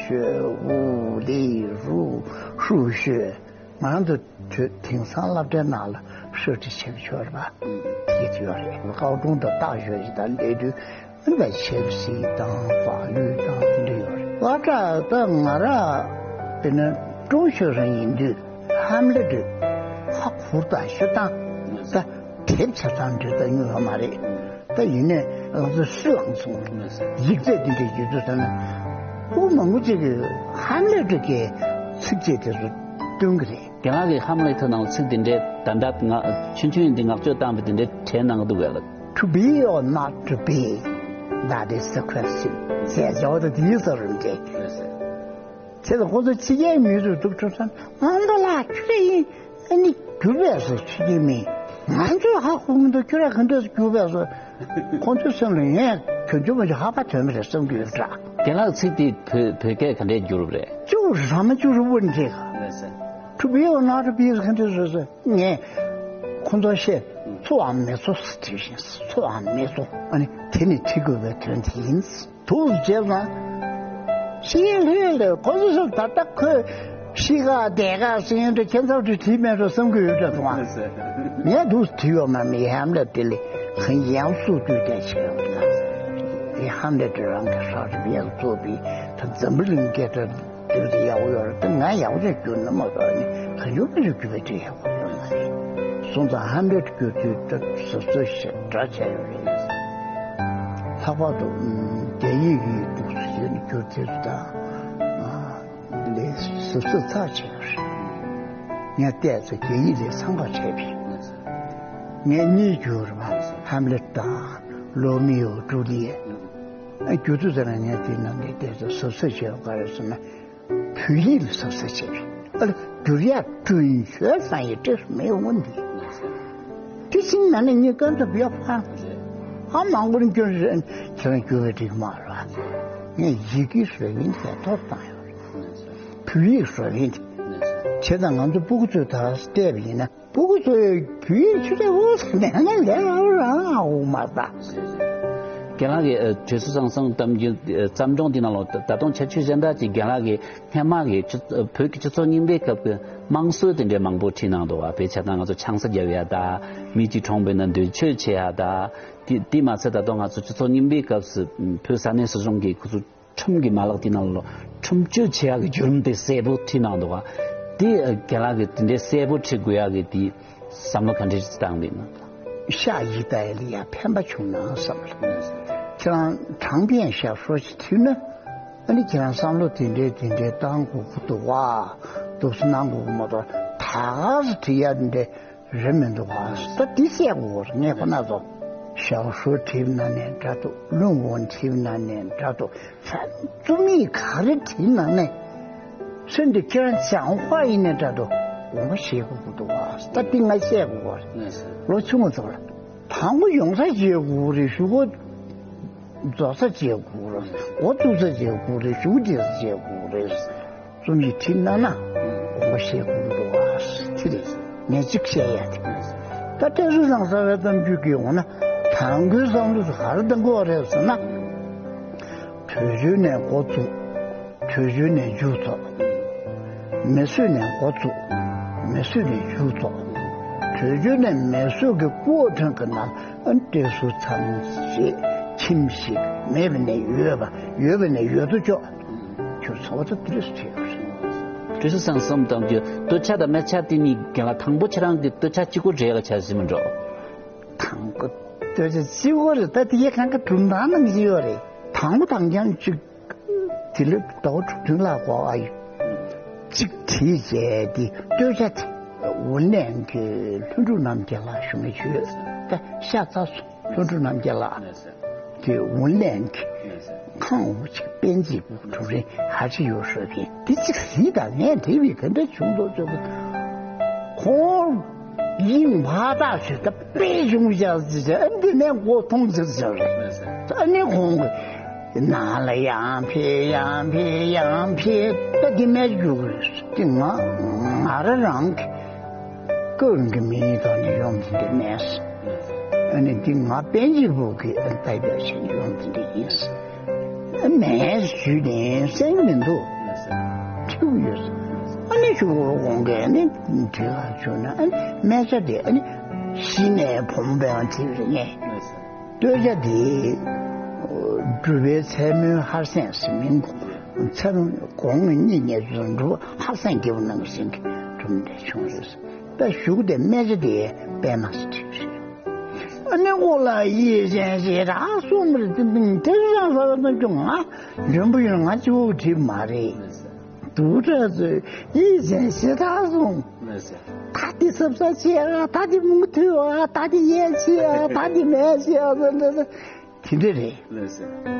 ཞོ་ཝུ་ལི་རུ་ཧྲུ་ཞོ། ང་རང་ཚོ་དུས་དེང་སང་སློབ་གྲྭའི་ནང་ལ་ཧྲུའུ་ཅི་བྱེད་ཀྱི་ཡོད་རེད་པ། དེ་ཡོད་རེད། ཀའོ་ཀྲུང་དང་ཏཱ་ཞོ་ཞིག་དང་སླེབས་དུས། ཨ་ནི་བྱེད་སྲིད་དང་བག་ལུས་དང་དེ་འདྲ་ཡོད་རེད། སློབ་གྲྭ་ད་ང་རང་དཔེར་ན་ཀྲུའུ་ཞུ་རང་ཡིན་དུས་ཧམ་ལེ་ཏྲི་ཧ་གུར་དང་ཞུ་དང་ད་དེབ་ཆ་ཚང་འབྲི་ད་ཉུང་བ་མ་རེད། ད་ཡིན་ནས་ང་ཚོ་སུ་ལངས་སོང་། ཡིག་ཚད་དེ་འདྲ་ཡོད་དུས་ད་ན་ཕྲུ་གུ་མང་པོ་ཅིག་གིས་ཧམ་ལེ་ཏྲི་གི་ཚིགས་བཅད་དེ་ཚོ་སྟོན་གི་རེད། རྒན་ལགས་ཀྱིས་ཧམ་ལེ་ཏྲི་ནང་ཚིག་འདི་འདྲའི་ད་ལྟ་ང་ཆུང་ཆུང་ཡིན་དུས་བསྔགས་བརྗོད་བཏང་བའི་འདི་འདྲའི་གྲས་གནང་གི་འདུག་གས་ལགས། To be or not to be, that is the question. ཟེར་བྱ་བ་དེ་དེའི་ས་རུ་འདྲེ། བྱས་ཙང་ཁོ་ཚོ་ཕྱི་རྒྱལ་མི་རུ་འདུག་ཁྲོ་ས་དབང་པོ་ལགས་ཁྱོད་ཡིན་ཨ་ནི་བསྒྱུར་བས་སོ་ཕྱི་རྒྱལ་མི། ང་ཚོས་ཧ་གོ་མི་འདུག་ཁྱོད་ར་ག་འདྲས་སུ་བསྒྱུར་བས་སོ། ཁོ་ཚོའི་སེམས་ལ་ངས་གྱོང་ཆུང་མ་ཞིག་ཧ་པ་དོན་མི་རེད་བསམ་གྱི་ཡོད་འདྲ། རྒན་ལགས་ཚིག་དེ་བོད་བོད་སྐད་ག་འདྲས་བསྒྱུར་བ་རེད། ཅུ་ར་མ་ཅུ་རུ་བོ་འདྲེ་ག། ལགས་སོ། To be or not to be ག་འདྲས་སོ་སོ། ངས་ཁོ་ཚོ་བཤད། འཚོ་བའམ་མི་འཚོ་ཟེར་དྲིས་ཤིང་། འཚོ་བའམ་མི་འཚོ། ཨ་ནི་དེ་ནི་བྲི་དགོས་པའི་དོན་དེ་ཡིན། དུ་བྱས་ཙང་། ཤི་ལྷོད་ལས་ཁོ་ཚོ་ད་ལྟ་ཁོས་ཤི་ག་བསྡད་ག་ཟེར་ཡོང་དུས་ཁྱེད་ཚོ་དུ་བྲིས་མེད་འགྲོ་བསམ་གི་ཡོད་འདྲ་སོང་ཨ། ངས་འདུག་བྲིས་ཡོད་མ་མི་ཧམ་ལེ་ཏྲི་ལི་ཁང་ཡང་སུ་དུས་དེ་བྱས་ཡོད་ན། ཨེ་ཧམ་ལེ་ཏྲི་རང་གི་ཧྲ་རི་བེལ་གཙོ་བའི་ད་འཛམ་བུ་གླིང་སྐད་དུ། བསྒྱུར་ཏེ་ཡག་པོ་ཡོད་རེད་དེ། ང་ཡག་པོ་ཅིག་བསྒྱུར་ན་མ་གཏོགས་ནི་གང་བྱུང་མ་བྱུང་བསྒྱུར་བའི་དེ་ཡག་པོ་ཡོད་མ་རེད། སོང་ཙང་ཧམ་ལེ་ཏྲི་བསྒྱུར་དུས་ད་གཟབ་གཟབ་ཞེ་དྲག་བྱས་ཡོད་རེད། ལྷག་པར་དུ་རྒྱ་ཡིག་གི་འདུག་ཟེར་ནས་བསྒྱུར་དུས་ད་ལས་གཟབ་གཟབ་ཚགས་ཆེ་བ་རེད། ངས་བལྟས་ཚེ་རྒྱ་ཡིག་ལས་ཚང་པ་བྱས་པས། ངས་གཉིས་བསྒྱུར་བ་ཧམ་ལེ་ཏྲི་དང་ལོ་མི་ཡོ་ཏྲུ་ལི་ཡེ། བསྒྱུར་དུས་ཙམ་ན་ངས་དེ་ནང་གི་བལྟས་ཚེ་གཟབ་གཟབ་བྱས་པ་ག་རེ་ཟེར་ན། བོད་ཡིག་ལ་གཟབ་གཟབ་བྱས་པས། ཨ་ལ་བསྒྱུར་ཡག་ཀྲུང་ཞོལ་ས་ཡི་ཏྲེ་མེ་འོ་འདི། དེ་བཞིན་ན་ནི་ངས་ཀན་ཏུ་བེ་ཕ། ཨ་མང་པོ་ནི་སྐྱོན་རེད། ཁྱེད་རང་བསྒྱུར་བའི་འགྲིག་མ་རེད། ངས་ཡི་གེ་བཟོ་ཡིན་ཟེར་ཐོབ་བཏང་ཡོད་རེད། བོད་ཡིག་བཟོ་ཡིན། བྱས་ཙང་ང་ཚོ་སྤུ་གུ་ཚོས་ད་བལྟས་པ་ཡིན་ན། སྤུ་གུ་ཚོས་བོད་ཡིག་ཆུ་ཚོད་འུ་ཟེར་ནས་ང་ལས་རང་རང་འུ་མ་ལྟ། རྒན་ལགས་ཀྱི་ཨ་དྲི་ཟུར་ཟང་ཟང་གཏམ་རྒྱུད་ཨ་བརྩམས་སྒྲུང་འདི་ནང་ལ་ད་ད་དུང་ཁྱད་ཆོས་གཞན་དག་ཅིག་རྒན་ལགས་ཀྱི་སྔན་མ་གི་སྤྱི་ཨ་བོད་ཀྱི་སྤྱི་ཚོགས་རྙིང་པའི་སྐབས་ཀྱི་དམངས་སྲོལ་དེ་འདྲའི་མང་པོ་བྲིས་གནང་འདུག་བ། དཔེ་ཆ་ད་ང་ཚོ་ཆང་ས་རྒྱབ་ཡ་ད། མི་གཅིག་གྲོངས་པ་ཡིན་ན་འདོད་ཆོས་བྱེད་ཡ་ད། དེ་དེ་མ་ཚད་ད་དུང་ང་ཚོ་སྤྱི་ཚོགས་རྙིང་པའི་སྐབས་སུ་བོད་ས་གནས་སྲིད་གཞུང་གིས་ཁོ་ཚོ་ཁྲིམས་ཀྱི་མ་ལག་དེ་ནང་ལ་ཁྲིམས་གཅོད་བྱེད་ཡག་གི་བརྒྱུད་རིམ་དེ་གསལ་པོ་བྲིས་གནང་འདུག་ག། དེ་རྒན་ལགས་ཀྱིས་དེ་འདྲའི་གསལ་པོ་བྲིས་དགོས་ཡག་གི་དེ་བསམ་བློ་ག་འདྲ་ཞིག་བཏང་བ་ཡིན་ན། ཤ་ཡི་ད་ཡ་ལ་ཡ་ཕན་པ་བྱུང་ན་བསམ་ལ། ཁྱེད་རང་དྲང་བདེན་ཞབས་བྲོ་ཞིག་བྲིས་ན། ཨ་ནི་ཁྱེད་རང་བསམ་བློ་དེ་འདྲའི་དེ་འདྲའི་བཏང་དགོས་ཀྱི་འདུག་བ། འདུག་སེ་གནང་དགོས་ཀྱི་མ་གཏོགས་ད་ག་སེ་བྲིས་ཡ་དེ་འདྲའི། རེད་མི་འདུག་ག། ད་འདི་བཤད་དགོས་རེད། ངས་ཁོ་ན་ཚོ་ཞའོ་ཧྲུའུ་བྲིས་ན་ནས་འདྲ་འདུག། ལུང་ཝུན་བྲིས་ན་ནས་འདྲ་འདུག། རྩོམ་ཡིག་ག་རེ་བྲིས་ན་ནས་སེམས་འདི་ཁྱེད་རང་ཅང་ཧྭ་ཡིན་ནས་འདྲ་འདུག། དགོངས་པ་བཞེས་དགོས་ཀྱི་འདུག་ག། ད་འདི་ང་བཤད་དགོས་རེད། ལོ་ཆུང་བ་ཚོ་ལ་དང་པོ་ཡོང་ས་བྱེད་དགོས་རེད། གཞུག་གུ་རྫོགས་ས་བྱེད་དགོས་རེད། འགོ་བཙུགས་ས་བྱེད་དགོས་རེད། གཞུག་གུ་འབྲས་ས་བྱེད་དགོས་རེད། རྩོམ་ཡིག་བྲིས་གནང་ན་དགོངས་པ་བཞེས་དགོས་འདུག་ཨ། དེ་རེད། ངས་གཅིག་བཤད་ཡ་དེ། ད་ཏྲེ་ཟུར་བཟང་ས་བའི་གཏམ་རྒྱུད་ཀྱི་འོང་ན་དང་པོའི་བསམ་བློ་དེ་ག་རེ་གཏང་དགོས་རེད་ཟེར་ན། བྲོས་བྱོལ་ནས་འགོ་བཙུགས། བྲོས་བྱོལ་ནས་མཇུག་རྫོགས། མི་གསོད་ནས་འགོ་བཙུགས། མི་གསོད་ནས་མཇུག་རྫོགས། བོད་བརྒྱུད་ནས་མེ་གསོད་ཀྱི་སྐུ་འོ་ཐོན་གྱི་ནང་ཨ་བཀྲས་ཟུར་མཚམས་ཞེས་ཁྱིམ་ཞིག་མེད་པ་ནས་ཡོད་པ་ཡོད་པ་ནས་ཡོད་དོ་ཅོག་ཁྱོད་ཚོ་ད་དེ་རེད་ཟེར་ཡོད་རེད། བཀྲས་ཟུར་ཚང་གསུམ་དང་རྒྱུ་སྟོད་ཆ་དང་སྨད་ཆ་དེ་གཉིས་རྒན་ལགས། དང་པོ་ཁྱེད་རང་གི་སྟོད་ཆ་གཅིག་པོ་རེད་ལ་ཆ་ཟིན་མི་འགྲོ། དང་པོ་སྟོད་ཆ་གཅིག་པོ་རེད། ད་དེ་ཡི་གང་ག་གྲུབ་མཐའ་ནང་བཞིན་ཡོད་རེད། དང་པོ་དང་རྐྱང་གཅིག་དེ་ལས་ཟླ་བ་དྲུག་བདུན་ལྷག་འགོར་ཨ་ཡོད། གཅིག་བྲིས་བྱས་ཏེ་སྟོད་ཆ་དེ་ཝུན་ལན་གྱི་ལྷུན་གྲུབ་རྣམ་རྒྱལ་ལགས་ཞུ་མི་ཞུ་ཡོད། ད་ཤ་ཚ་སོང་། ལྷུན་གྲུབ་རྣམ་རྒྱལ་ལགས་དེ་ཝུན་ལན་གྱི་ཁང་འུ་ཅིག་པན་ཅིག་པུ་གྲུབ་རིང་ཧ་ཅི་ཡོད་ཧྲོ་གིན་དེ་གཅིག་རིས་དང་ངས་བྲིས་པའི་དེ་འདྲ་བྱུང་འདུག་ཅོག་གི་ཁོང་། དབྱིངས་མ་དག་ཞེས་ད་དཔེ་བྱུང་བཞག་ཟེར་བྱས་འདི་ནས་མགོ་མཐོང་ཟེར་ཟེར་རེད། ཨ་ནི་ཁོང་གིས་ནང་ལ་ཡང་ཕེབས་ཡང་ཕེབས་ཡང་ཕེབས་ད་འདི་མེད་རྒྱུ་གི་རེད། འདི་ང་ང་རང་རང་གི་ཀུན་གྱི་མིང་དང་ནི་ཡོང་གི་འདི་མེད། ཨ་ནི་འདི་ང་པན་ཅིག་པུ་གི་ཨ་ལྟ་བྱ་ཞིག་ཡོང་གི་འདི་ཡིན། མེད་ཞུས་ནས་གསན་གྱི་མི་འདུག་ཁྲིད་ཡོད། ཨ་ནི་ཞུ་བོ་དགོང་གས་ནི་དྲི་བ་བྱུང་ན་ཨ་ནི་སྨད་ཆ་དེ་ཨ་ནི་གཞི་ནས་བུ་མོ་སྤེལ་བ་དེ་རེད་ངས། སྟོད་ཆ་དེ་སྒྲུབ་པའི་མཚན་མོའི་ཧར་སེང་ཟེར་མིང་མཚན་མོ་དགོང་གཉིད་ཉལ་དུས་སྒྲུབ་ཧར་སེང་རྒྱབ་ནང་ཟིན་གྱི་གྲུབ་འབྲས་བྱུང་ཡོད། ད་གཞུག་དེ་སྨད་ཆ་དེ་པད་མ་ཟེར་བྲིས་རེད། ཨ་ནི་ཁོ་ལ་ཡིད་ཅན་ཞེ་དྲག་གསུངས་པ་རེད། དེ་དེ་རང་ལ་ལ་ཅུང་ང་འཇོན་པོ་ཡོད། ང་གཅིག་པོ་བྲིས་མ་རེད། དུག་སྦྲུལ་ཚོས་ཡིད་ཅན་ཞེ་དྲག་གསུངས། ད་དེ་སབ་སབ་བྱེད་ཨ། ད་དེ་མུ་མཐུད་ཨ། ད་དེ་ཡལ་བྱེད་ཨ། ད་དེ་མལ་བྱེད་ཨ། ད་ད་ད་དེ་འདྲ་རེད།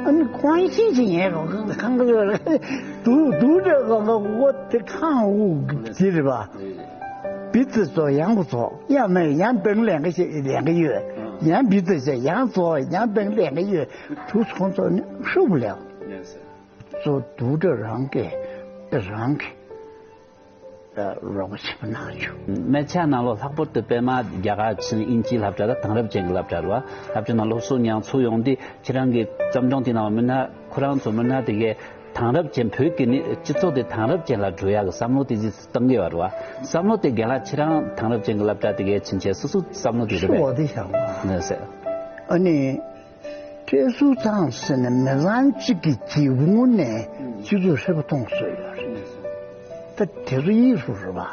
ཨ་ནི་ཁོང་ཤེས་ཀྱི་ཡིན་རོགས་ཁང་གི་ཡོད་རེད། དུག་དུག་སྦྲུལ་གང་ག་འོ་དེ་ཁང་དབུགས་དེ་རེད་པ། བི་ཙི་ཙོ་ཡང་གོ་ཙོག་ཡང་མེད་ཡང་བེང་ལེན་གི་ལེན་གི་ཡོད། ཡང་བི་ཙི་ཙོ་ཡང་ཙོ་ཡང་བེང་ལེན་གི་ཡོད། དུག་ཁོང་ཚོ་ནི་ཤུགས་ལེགས། ཙོ་དུག་སྦྲུལ་རང་གིས་རང་གི་རོགས་པ་ཆེན་པོ་གནང་བྱུང་། སྨད་ཆ་ནང་ལོགས་ལྷག་པར་དུ་པད་མ་རྒྱ་གར་ཆིན་དབྱིན་ཇིའི་སློབ་གྲྭ་དང་དེང་རབས་ཅན་གྱི་སློབ་གྲྭ་རེད་བ། སློབ་གྲྭ་ནང་སློབ་གསོ་མྱོང་ཚུལ་ཡོང་དུས་ཁྱེད་རང་གིས་བརྩམས་སྒྲུང་དེ་ནང་མི་སྣ་ཁོ་རང་ཚོ་མི་སྣ་དེ་གས་དེང་རབས་ཅན་བོད་ཀྱི་ནི་སྤྱི་ཚོགས་དེ་དེང་རབས་ཅན་ལ་འགྲོ་ཡག་གི་བསམ་བློ་དེ་ཅིག་བཏང་གི་ཡོད་རེད་བ། བསམ་བློ་དེ་རྒན་ལགས་ཁྱེད་རང་དེང་རབས་ཅན་གྱི་སློབ་གྲྭ་དེ་གས་ཕྱིན་ཆད་སོ་སོ་བསམ་བློ་དེ་རེད་ཤི་བ་པས། དེ་བཞག་པ། ནས་ཟེར། ཨ་ནི། བཀྲས་ཟུར་ཚང་ཟེར་ནས་མི་ཚང་གཅིག་གི་སྒྱིད་བུ་ནས་སྤྱི་ཚོགས་ཧྲིལ་པོ་མཐོང་སྲོལ་ཡོད་རེད། ད་དེ་ཚོ་གཉིས་སུ་རེད་པ།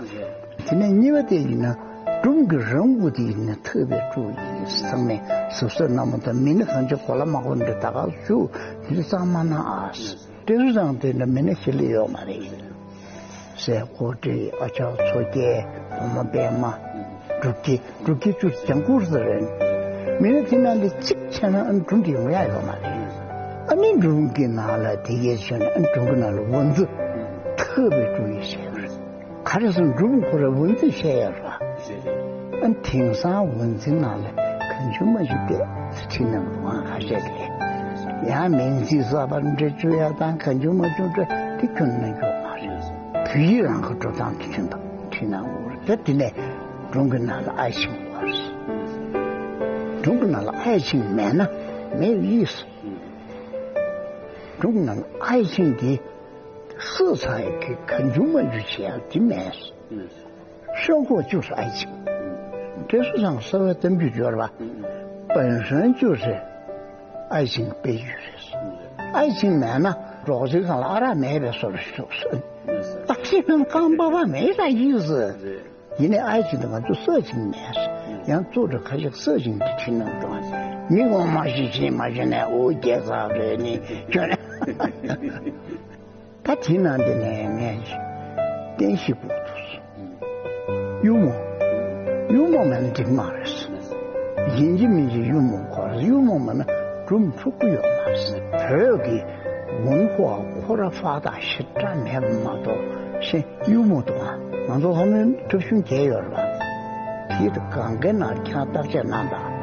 དེ་ནས་གཉིས་པ་དེ་ཡིན་ན་སྒྲུང་གི་རང་མགོ་དེ་ཡིན་ན་ཐོས་པའི་སྤྲོ་ཡིན་ཚང་མས་གཟབ་གཟབ་གནང་མ་ཐུབ་མི་ནི་གང་ཅི་གོ་ལ་མ་གོ་འདྲ་ད་ག་བཞུགས་དེ་ཚོ་གཙང་མ་གནང་ཨ། བཀྲས་ཟུར་ཚང་དེ་འདྲ་མི་སྣ་ཞིག་ལས་ཡོད་མ་རེད། སྲས་ཀོ་ཀྲི། ཨ་ཅག་མཚོ་རྒྱལ། བུ་མོ་པད་མ། འབྲུག་རྒྱལ། འབྲུག་རྒྱལ་ཅུ་ལྗང་ཁུར་ཟེར་རེད། མི་སྣ་དེ་ནང་ལས་གཅིག་ཆད་ན་ཨ་ནི་སྒྲུང་དེ་ཡོང་ཡ་ཡོད་མ་རེད། ཨ་ནི་སྒྲུང་གི་ནང་ལ་དེ་གས་བྱས་ན་ཨ་ནི་སྒྲུང་གི་ནང་ལ་འོ་འཛི་ཐག་པའི་སྤྲོ་ཡིས་བཤད་པ་རེད། ག་རེ་ཟེར་ན་སྒྲུང་ཁོ་ར་འོ་འཛི་བཤད་ཡ་རེད། ཨ་དེང་སང་འོ་འཛི་ནང་ལ་གང་བྱུང་མ་བྱུང་བལྟས་ཚེ་ཁྲིད་གནང་འདུག་ཨང་། ཁ་ཤས་ཀྱིས་ཡང་མིང་ཚིག་གསར་པ་འདྲ་བཅོས་ཡ་དང་གང་བྱུང་མ་བྱུང་འདྲ་དེ་ཁྱོན་ནས་འགྱོ་མ་རེད། བོད་ཡིག་རང་གི་འགྲོ་སྟངས་དེ་ཁྱོན་དང་ཁྲིད་གནང་འོ་རེད། ད་དེ་ནས་སྒྲུང་གི་ནང་ལ་ཨའི་ཆིང་འོ་རེད། སྒྲུང་གི་ནང་ལ་ཨའི་ཆིང་མེད་ན་མེད་ཡིས། སྒྲུང་གི་ནང་ལ་ཨའི་ཆིང་དེ་སུ་ཚང་ཡི་གི་གང་བྱུང་མ་བྱུང་བྱེད་ཡ་དེ་མེད། 生活就是爱情。 བཀྲས་ཟུར་ཚང་གསར་བའི་གཏམ་རྒྱུད་སྦྱོར་བ། 本身就是爱情悲剧 རེད། 爱情མེད་ན་རོགས་ཚིག་སྒང་ལ་ཨ་རག་མེད་པའི་བཟོ་འདྲ་ཞིག་འདུག་ཟེར། 但是呢，刚爸爸没啥意思。 ཡིན་ནའི་爱情དེ་ང་ཚོ་色情མེད། ཡང་གཙོ་གྲས་ཁ་ཤས་色情དེ་ཁྲིད་གནང་འདུག་མི་ངོ་མ་ཤེས་ཤེས་མ་ཤེས་ནས་འོ་རྒྱལ་ཚབ་རེད་ནི་ཁྱོད། ད་དེ་ནང་དེ་ནས་ངས་བསྟན་བཤིག་པོ་འདུག་གཡུ་མོ། གཡུ་མོ་མེད་ན་འགྲིག་མ་རེད། ཡིན་གཅིག་མིན་གཅིག་གཡུ་མོ་དགོས་རེད། གཡུ་མོ་མེད་ན་སྒྲུང་འཁྲུག་གི་ཡོད་མ་རེད། བོད་ཀྱི་文化ཁོ་ར་发达ཞེ་དྲག་མེད་པ་མ་གཏོགས་གཞན་གཡུ་མོ་འདུག་ཨ། ང་ཚོ་ལྷ་མོའི་འཁྲབ་གཞུང་བརྒྱད་ཡོད་རེད་པ། དེ་དང་གང་གའི་ནང་ཁྱང་བརྟག་དཔྱད་གནང་དང་།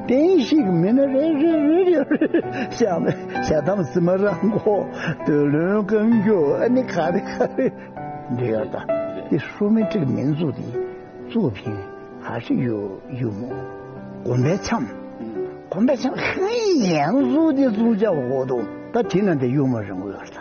བསྟན་བཤིག་མི་སྣ་རེ་རེ་རེ་རེ་ཞྭ་ཞྭ་དམ་སི་མ་རང་གོ་བདུད་བློན་རྐང་རྒྱུག་ཨ་ནི་ག་རེ་ག་རེ་འདྲེ་ཡོད་ད། དེ་ཧྲུ་མི་ཏྲིག་མིན་ཚུགས་དེ་གཙུག་ཕིང་ཧ་ཤི་ཡུ་ཡུ་མོ། དགོན་པའི་འཆམ། དགོན་པའི་འཆམ་ཧི་ཡན་གཙུག་དེ་གཙུག་བྱ་བ་གོ་དུ་ད་དེ་ན་དེ་ཡུ་མོ་རིང་གོ་ཡོད་ད།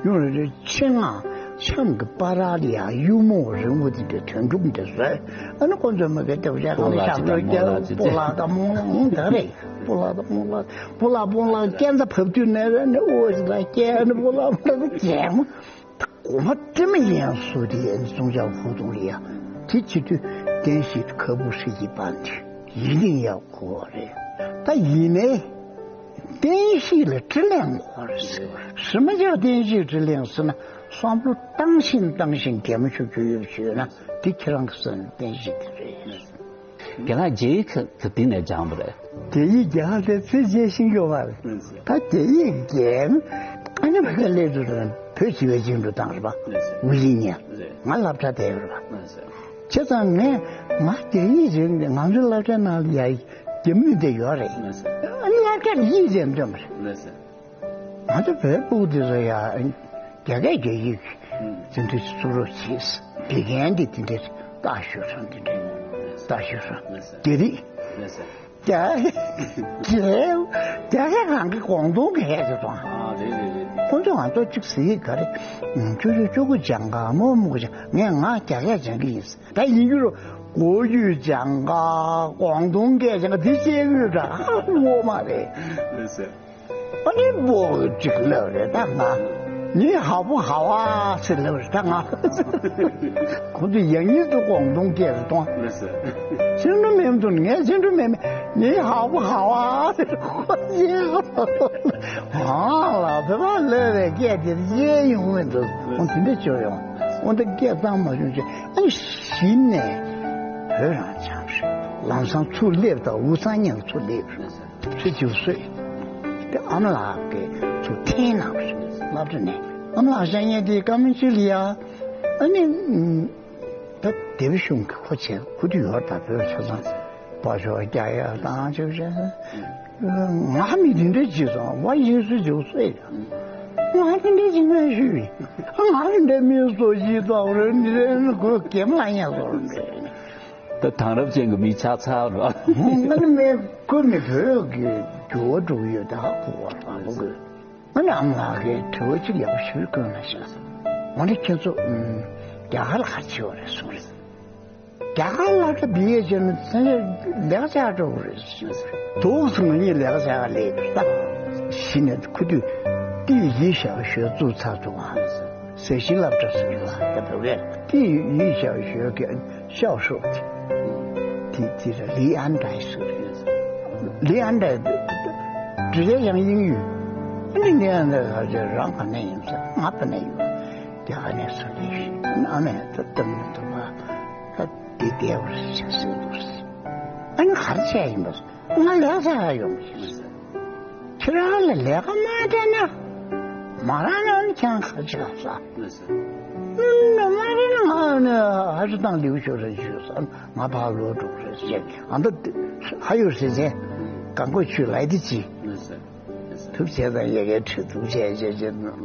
ཡུ་རེ་རེ་ཆེ་ང་ ཆང་གི་པ་ར་ལ་ཡང་གཡུ་མོ་རིང་བོ་དེ་འདྲ་དོན་གྲུབ་འདྲ་བཟོས། ཨ་ནི་ཁོ་ཚོས་མ་གི་སྐྱབས་རྗེ་གང་ལ་ཞབས་བྲོ་རྒྱག་སྤོ་ལགས་དང་སྨོན་ལམ་ད་རེད། སྤོ་ལགས་དང་སྨོན་ལམ་སྤོ་ལགས་སྤོ་ལགས་སྐྱེ་འཚར་བབས་དུས་ནས་ར་ནི་ཨོ་ཞིག་ལ་སྐྱེ་ནི་སྤོ་ལགས་སྤོ་ལགས་རྒྱལ་མོ། ད་གོང་མ་དྲི་མ་ཡན་སུ་དེ་ཡན་ཙུང་ཅང་ཧུ་ཏུང་ལི་ཡ་དེ་བྱེད་དུས་བསྟན་བཤིག་ཁ་བུ་ཧྲི་ཡི་པ་འདི་ཡིན་ནི་ཡག་གོ་རེད། ད་ཡིན་ནའི་བསྟན་བཤིག་ལ་དྲིན་ལན་དགོས་རེད་ཟེར་བ་རེད། མ་ཅག་བསྟན་བཤིག་དྲིན་ལན་ཟེར་ན། བསམ་བློ་བཏང་བཞིན་བཏང་བཞིན་གད་མོ་ཤུབ་ཤུབ་ཡོད་ཞུས་ན་དེ་ཁྱེད་རང་གི་སེམས་བསྟན་བཤིག་དེ་རེད། རྒན་ལགས་རྒྱ་ཡིག་གི་སྟེང་ནས་སྦྱངས་པ་རེད། རྒྱ་ཡིག་རྒྱ་གར་དེ་ཚེ་རྗེས་ཤིང་ཡོད་པ་རེད། ད་རྒྱ་ཡིག་རྒྱན་ཨ་ནི་བ་ག་ལེ་དུ་དང་བོད་སྤྱི་བའི་ཅིང་དུ་བཏང་རེད་པ། ངུ་ཡིན་ཉན་ང་སློབ་གྲྭ་དེ་ཡོད་རེད་པ། བྱས་ཙང་ངས་ང་རྒྱ་ཡིག་རྒྱན་ང་ཚོའི་སློབ་གྲྭའི་ནང་ལ་ཡ་རྒྱ་མི་དེ་ཡོད་རེད། ཨ་ནི་སློབ་གྲྭ་ལ་ཡིག་རྒྱན་སྟོན་པ་རེད། ང་ཚོ་བོད་ཕྲུག་དེ་ཚོ་ཡ་རྒྱ་སྐད་རྒྱ་ཡིག་དེ་འདྲ་ཚུགས་རོགས་གྱིས། དགེ་རྒན་དེ་དེ་འདྲ་ལྟ་ཞོར་སོང་། དེ་འདྲ་ལྟ་ཞོར་སོང་། རྒྱ་རིགས་རྒྱ་རྒྱ་རྒྱ་སྐད་རང་གི་ཀོང་ཏུང་གི་ཧེ་ཟེར་སོང་། ཨ་རེད་རེད་རེད། ཁོང་ཚོ་ང་ཚོ་གཅིག་ཟེར་གི་ག་རེ། ཅུ་ཅུ་ཅུ་གུ་ཅང་ག་མོ་མོ་གུ་ཅང་། ངས་ང་རྒྱ་སྐད་སྦྱང་གི་ཡིན། ད་ཡིན་རྒྱུ་རུ་གོ་ཡུ་ཅང་ག་ཀོང་ཏུང་སྐད་ཅང་ག་འདི་བཤད་ཡོད་འདྲ་ངོ་མ་རེད། ཨ་ནི་བོ་གཅིག་ལབ་རེད་ད་ང་། ནི་ཧ་བོ་ཧ་ཝ་ཟེར་ལབ་རེད་ད་ང་། ཁོ་ཚོ་ཡང་ཉིད་དུ་ཀོང་ཏུང་སྐད་རེད་དོ། ལེ་སེ། ཚིག་འབྲུ་མེད་དུ་ངས་ཚིག་འབྲུ་མེད་མེད་ནི་ཧ་བོ་ཧ་ཝ་ཟེར་ཁོ་ཡིན། ཧང་ལ་བོད་པ་ལབ་པའི་སྐད་དེ་ཡེ་ཡོང་མི་འདུག་ཁོང་དེ་འདྲ་བྱོས་ཡོང་། ཁོང་དེ་སྐད་གཙང་མ་བྱུང་ཆེ་ཨ་ནི་གཞི་ནས་བོད་རང་སྦྱངས་རེད། ལམ་སང་ཚུར་སླེབས་དང་དབུས་གཙང་གཉིས་ལ་ཚུར་སླེབས་རེད། ཚེ་ཆུ་སོས། དེ་ཨ་མ་ལགས་ཀྱིས་ཚུར་འཐེན་གནང་བ་རེད། སློབ་གྲྭ་ནས་ཨ་མ་ལགས་ཤ་ཉེ་དེ་བཀའ་མོལ་ཅིག་ལ་ཡ། ཨ་ནི་ད་སྡེ་པ་གཞུང་གི་ཁོ་བྱས་ཁུ་དུ་ཡོར་དང་བོད་ཆ་ཚང་དཔའ་ཤོག་རྒྱག་ཡ་དང་ཆོས་བྱས། ང་མི་དེ་འདྲ་བྱས་སོང་བ་ཡིན་སུ་འཇུག་སོས་ཡ། ང་དེ་འདྲ་བྱས་ངས་ཞུས་ཡིན། ང་དེ་འདྲ་མི་བཟོ་ཡིན་ཙང་རེད་འདི་རེད་ཁོ་གེམ་ལ་ཡ་བཟོ་རེད། ད་དེང་རབས་ཅན་གྱི་མི་ཆགས་ཚར་རོ། ང་ནི་མི་ཁོ་མི་བོད་ཀྱི་འགྱུར་བ་འགྲོ་གི་ཡོད་ད་ཧ་གོ་བ་རང་གོ། ང་ནི་ཨ་མ་ལགས་ཀྱིས་དྲི་བ་གཅིག་ཡག་པོ་ཞིག་བཀོད་གནང་ཤག་འོ་ན་ཁྱེད་ཚོ་ཨུམ་རྒྱ་གར་ལ་ག་རེ་བྱེད་པ་རེད་གསུངས་རེད། རྒྱ་གར་ལ་ད་བི་ཡེ་བྱས་ན་ཚན་རིག་ལས་ཀ་བྱ་འགྲོ་གི་རེད་ཟེར། དུག་སེ་ང་གཉིས་ལས་ཀ་བྱ་ག་སླེབས་པ་རེད་ད། གཞི་ནས་ཁུ་དུས་ཏི་ཡི་ཞའོ་ཞུའེ་བཙུགས་ཚར་འདུག་ཨ། ཟས་ཞིམ་སློབ་གྲྭ་ཟེར་བ་ད་བོད་སྐད་ཏི་ཡི་ཞའོ་ཞུའེ་གི་ཤའོ་ཧྲོ་ཏི་ཏི་ཏི་ར་ལི་ཨན་ཏའེ་ཟེར། ལི་ཨན་ཏའེ་འབྲི་ཡ་ཡང་དབྱིན་ཡུལ། ཨ་ནི་ལི་ཨན་ཏའེ་ཧ་ཅང་རང་ག་ནས་ཡིན་ཟེར། ང་ཕ་ནས་ཡོད། རྒྱ་གར་ནས་ཚུར་སླེབས་ཤིང་ཨ་ནི་ཨ་མས་ད་གཏམ་མི་འདུག་པ། ད་འདི་བསྡད་པར་བྱ་ཟེར་འདུག་ཨ་ནི་ག་རེ་བྱས་ཡིན་པ། ང་ལས་ཀ་བྱ་ཡ་ཡོང་གི་ཡིན། ཁྱེད་རང་ལ་ལས་ཀ་མ་སྤྲད་ན། མ་རག་ན་ནི་ཁྱེད་རང་ག་རེ་བྱེད་ག་ཟེར། མ་རེད་ན་ང་ནི་ཧ་ཅང་བཏང་ལེའུ་ཤོར་རེད་ཞུས་ཟེར། ང་ཕར་ལོག་འགྲོ་གི་རེད་ཟེར། ཨ་མདའ་ཧ་ཡོད་ཟེར་ཟེར། གང་གོ་ཆུ་ལ་དེ་ཅི། ཐུབ་བྱས་དང་ཡ་གའི་ཁྲི་ཐུབ་བྱས་བྱས་བྱས་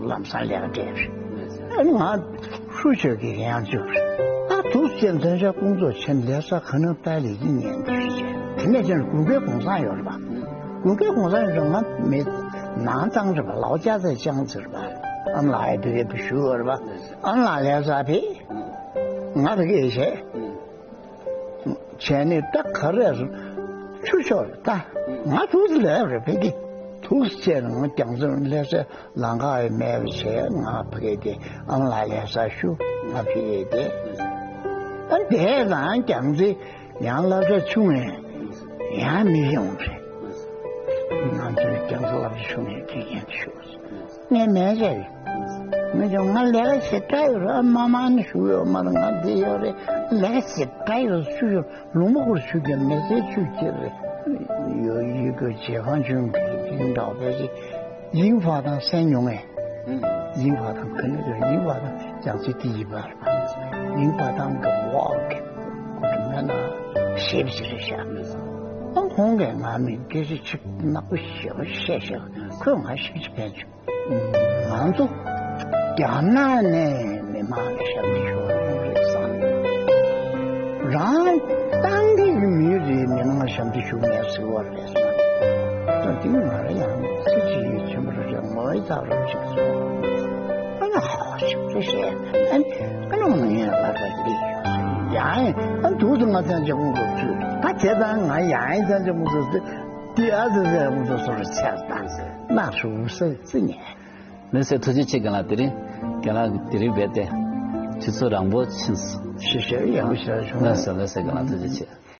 ལམ་སང་ལས་ཀ་སྤྲད་རེད། ཨ་ནི་ང་ཧྲུའུ་ཅི་གི་ཡང་བཅུག་རེད། ཨ་ཐུགས་རྗེ་མཚན་ཆ་ཀུང་ཙོ་ཆེན་ལས་ས་ག་ནང་ཏཱ་ལི་ཡིན་ཉན་དུ་རེད། དེ་ནས་ཀྱང་དགུན་ཁའི་གུང་སེང་ཡོད་རེད་པ། དགུན་ཁའི་གུང་སེང་ཡོད་རེད། ང་མི་ནང་ཙང་རེད་པ། ལའོ་ཅ་ཙེ་ཅང་ཙེ་རེད་པ། ཨ་མ་ལགས་ཡ་བི་གེ་བི་ཞུ་ཡོད་རེད་པ། ཨ་མ་ལགས་ལས་ས་བི་ང་བི་གེ་བྱས། བྱས་ནས་ད་ག་རེ་ཆུ་ཤོར་ད་ང་ཐུགས་སུ་ལས་རེ་ཕེ་གི་ཐུགས་སུ་བྱས་ནས་ང་རྒྱང་ཚོར་ལས་སེ་ལང་ཀ་ཡི་མེད་པ་བྱས། ང་ཕ་གི་དེ་ཨ་མ་ལགས་ལས་ས་ཞུ་ང་ཕ་གི་དེ་ཨ་དེ་རང་རྒྱང་ཚེ་ཡང་སློབ་གྲྭ་ཆུང་ངས་ཡང་མི་ཡོང་རེད། ང་ཚོའི་རྒྱང་ཚོ་སློབ་གྲྭ་ཆུང་ངས་དགེ་རྒན་དེ་ཞུ། ངས་མེད་ཟེར། ངས་ཀྱང་ང་ལས་ཀ་ཞེ་དྲག་ཡོད་རེད། ཨ་མ་མ་ནི་ཞུ་ཡོད་མ་རེད། ང་འདི་ཡོད་རེད། ལས་ཀ་ཞེ་དྲག་ཡོད་ཞུ་ཡོད། ལུང་པ་ཁུར་ཆུ་རྒྱབ་མེ་སེར་ཆུ་ཁྱེར་རེད། ཡོད་ཡི་གེ་བྱེད་ཁང་ཆུང་གི་འདི་འདྲ་བས་ཞིག་ཡིན་བ་དང་སེན་ཉུང་ངས་ཡིན་བ་དང་ག་ནས་ཡོད་ཡིན་བ་དང་ཡང་ཚིག་དེ་ཡིན་པ་རེད། ཡིན་བ་དང་གི་འོག་གི་ཁོ་ཚོ་མེད་ན་ཞེབ་ཞིག་རེད་ཤག་ཨ་ཁོང་གིས་ང་མི་སྐད་ཆ་ཆིག་ནག་པོ་ཞེ་པོ་བཤད་ཤག་ཁོས་ང་ཞིབ་ཅིག་ཕན་བྱུང་། ང་ཚོ་རྒྱ་ནག་ནས་མི་མང་ལ་ཞབས་ཕྱི་ཞུ་བ་རང་རེད་བསམ། རང་ཏང་གི་མི་རེད་མི་མང་ཞབས་ཕྱི་ཞུ་མེད་ཟེར་བ་རེད་བསམ། ད་དེ་ང་རང་ཡང་སྲིད་ཇི་ཡི་ཆེན་པོ་རེད་ངོ་ཡི་ཚབ་རོགས་ཞིག་སོང་། ཨ་ན་ཧ་ ཞིག་ཏུ་བཤད། ཨ་ནི་ཨ་ནི་འོ་ན་ཡང་ལ་ལ་ལི་ཡོད་ཡང་ཨ་འདུག་ཏུ་ང་ཚང་ཅག་ཁོང་ཚོ་ཚུད་ད་དེ་དང་ང་ཡང་ཨ་ཚང་ཅག་ཁོང་ཚོ་ཚུད་དེ་ཨ་ཙི་ཙི་ཁོང་ཚོ་སོ་རུ་ཚར་བཏང་ཟེར་ལགས་སུ་ཟེར་ཙི་ཉན། ལེ་སེ་ཐུགས་རྗེ་ཆེ་རྒན་ལགས། དེ་རིང་རྒན་ལགས་དེ་རིང་བས་ཏེ་ཆུ་ཚོད་རིང་པོ་ཕྱིན་སོང་། ཞེ་ཞེ་ཡག་པོ་ཞེ་དྲག་བྱུང་། ལེ་སེ་ལེ་སེ་རྒན་ལགས་ཐུགས་རྗེ་ཆེ།